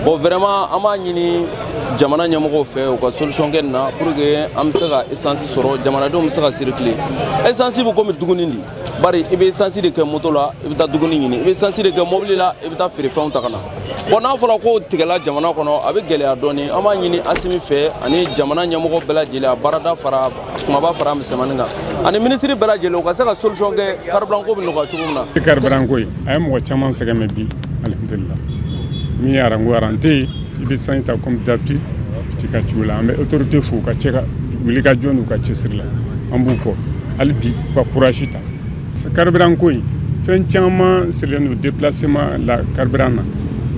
Bon, vraiment, an b'a ɲini jamana ɲɛmɔgɔw fɛ, u ka solution kɛ nin na pour que an bɛ se ka essence sɔrɔ, jamanadenw bɛ se ka circuler. Essence bɛ komi dumuni de, bari i bɛ essence de kɛ moto la, i bɛ taa dumuni ɲini, i bɛ essence de kɛ mobili la, i bɛ taa feerefɛnw ta ka na. Bon, n'a fɔra ko tigɛla jamana kɔnɔ, a bɛ gɛlɛya dɔɔni. An b'a ɲini Asimi fɛ ani jamana ɲɛmɔgɔ bɛɛ lajɛlen, a baarada fara kumaba fara misɛnmanin kan, ani minisiri bɛɛ lajɛlen, u ka se ka solution kɛ, carburant ko bɛ nɔgɔya cogo min na. Carburant ko ye, a ye mɔgɔ caman sɛgɛn, mais bi, alhamdulillah, min ye rang ko rang tɛ yen. I bɛ sanji ta comme d'habitude, i ka ciw la. An bɛ autorité fo u ka cɛ ka wuli ka jɔ n'u ka cɛsiri la. An b'u kɔ hali bi, u ka courage ta. Carburant ko in, fɛn caman sirilen don déplacement la carburant na.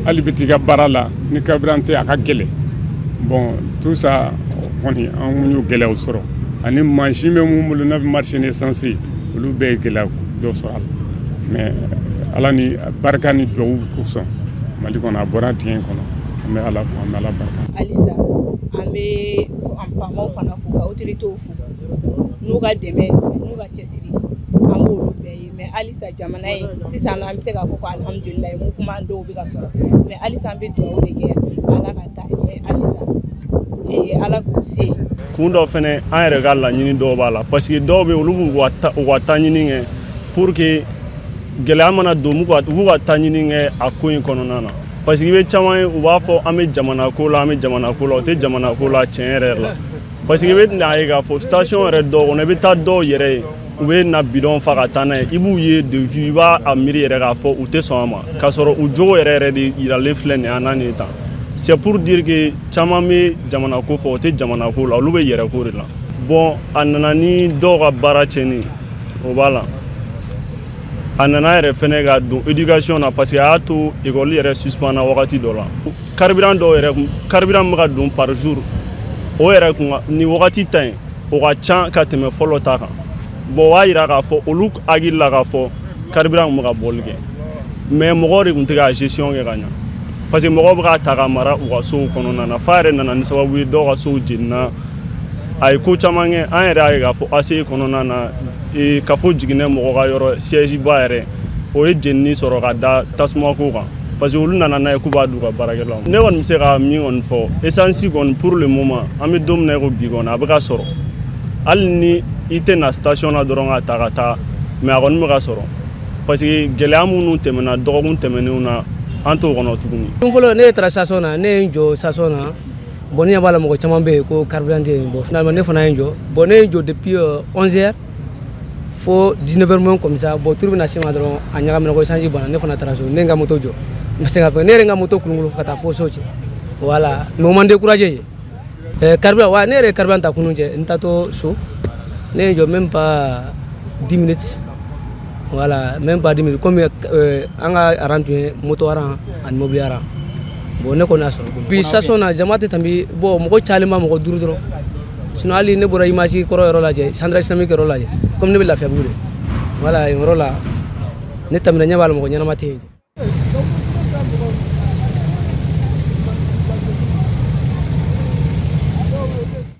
Hali bi t'i ka baara la ni carburant tɛ, a ka gɛlɛn. Bon, tout ça kɔni, an y'o gɛlɛyaw sɔrɔ, ani mansin bɛ mun bolo n'a bɛ marcher ni essence ye, olu bɛɛ ye gɛlɛya dɔ sɔrɔ a la. Mais Ala ni barika ni duwawu kosɔn, Mali kɔnɔ, a bɔra dingɛ in kɔnɔ. An bɛ Ala fo, an bɛ Ala barika. Halisa an bɛ faamaw fana fo, ka autorités fo n'u ka dɛmɛ, n'u ka cɛsiri, an b'olu bɛɛ ye. Mais halisa jamana in sisan, an bɛ se k'a fɔ ko alihamudulilayi, mouvement dɔw bɛ ka sɔrɔ, mais halisa an bɛ dugawu de kɛ, Ala ka taa ɲɛ halisa, Ala k'u se. Kun dɔ fɛnɛ, an yɛrɛ ka laɲini dɔw b'a la, parce que dɔw bɛ, olu b'u ka taa ɲini kɛ pour que gɛlɛya mana don, u b'u ka taa ɲini kɛ a ko in kɔnɔna na, parce que i bɛ caman ye, u b'a fɔ an bɛ jamana ko la, an bɛ jamana ko la. O tɛ jamana ko la tiɲɛ yɛrɛ la, parce que i bɛ n'a ye k'a fɔ station yɛrɛ dɔw kɔnɔ, i bɛ taa dɔw yɛrɛ ye, u bɛ na bidon fa ka taa n'a ye. I b'u ye de vue, i b'a a miiri yɛrɛ k'a fɔ u tɛ sɔn a ma, k'a sɔrɔ u jogo yɛrɛ yɛrɛ de yiralen filɛ nin ye an na nin ye tan. C'est pour dire que caman bɛ jamana ko fɔ, o tɛ jamana ko la, olu bɛ yɛrɛ ko de la. Bon, a nana ni dɔw ka baara tiɲɛni, o b'a la. A nana yɛrɛ fɛnɛ ka don éducation na, parce que a y'a to école yɛrɛ suspend na wagati dɔ la. Carburant dɔw yɛrɛ kun, carburant bɛ ka don par jour, o yɛrɛ kun ni wagati ta in, o ka ca ka tɛmɛ fɔlɔ ta kan. Bon, o b'a yira k'a fɔ olu hakili la k'a fɔ carburant kun bɛ ka bɔli kɛ, mais mɔgɔw de kun tɛ ka gestion kɛ ka ɲa, parce que mɔgɔw bɛ k'a ta ka mara u ka sow kɔnɔna na, f'a yɛrɛ nana ni sababu ye, dɔw ka sow jenina. A ye ko caman kɛ. An yɛrɛ y'a ye k'a fɔ ACI kɔnɔna na, kafo jiginɛ mɔgɔ ka yɔrɔ siège ba yɛrɛ, o ye jenini sɔrɔ ka da tasuma ko kan, parce que olu nana n'a ye k'u b'a d'u ka baarakɛlaw. Ne kɔni bɛ se ka min kɔni fɔ, essence kɔni, pour le moment, an bɛ don min na i ko bi kɔni, a bɛ ka sɔrɔ, hali ni i tɛ na station na dɔrɔn ka ta ka taa, mais a kɔni bɛ ka sɔrɔ, parce que gɛlɛya minnu tɛmɛna dɔgɔkun tɛmɛnenw na, an t'o kɔnɔ tuguni. Don fɔlɔ, ne taara station na, ne ye n jɔ station na. Bon, ne ɲɛ b'a la mɔgɔ caman bɛ yen ko carburant tɛ yen. Bon, finalement, ne fana ye n jɔ. Bon, ne ye n jɔ depuis 11 heures fo 19 heures moins comme ça. Bon, tour bɛna se ma dɔrɔn, a ɲagamina ko essence banna. Ne fana taara so, ne ye n ka moto jɔ, n ma se ka fɛn, ne yɛrɛ n ka moto kulukulu ka taa fo so cɛ. Voilà, mais o ma n découragé. Carburant wa, ne yɛrɛ ye carburant ta kunun cɛ, n taatɔ so, ne ye n jɔ même pas 10 minutes. Voilà, même pas 10 minutes, comme an ka rang tun ye moto rang ani mobili rang. Bon, ne kɔni y'a sɔrɔ bi station na, jama tɛ tɛmɛ. Bon, mɔgɔ cayalen ma mɔgɔ duuru dɔrɔn. Sinon hali ne bɔra image kɔrɔ yɔrɔ lajɛ, centre islamique yɔrɔ lajɛ, comme ne bɛ Lafiyabugu de. Voilà, yen yɔrɔ la, ne tɛmɛna, ɲɛ b'a la, mɔgɔ ɲɛnama tɛ yen.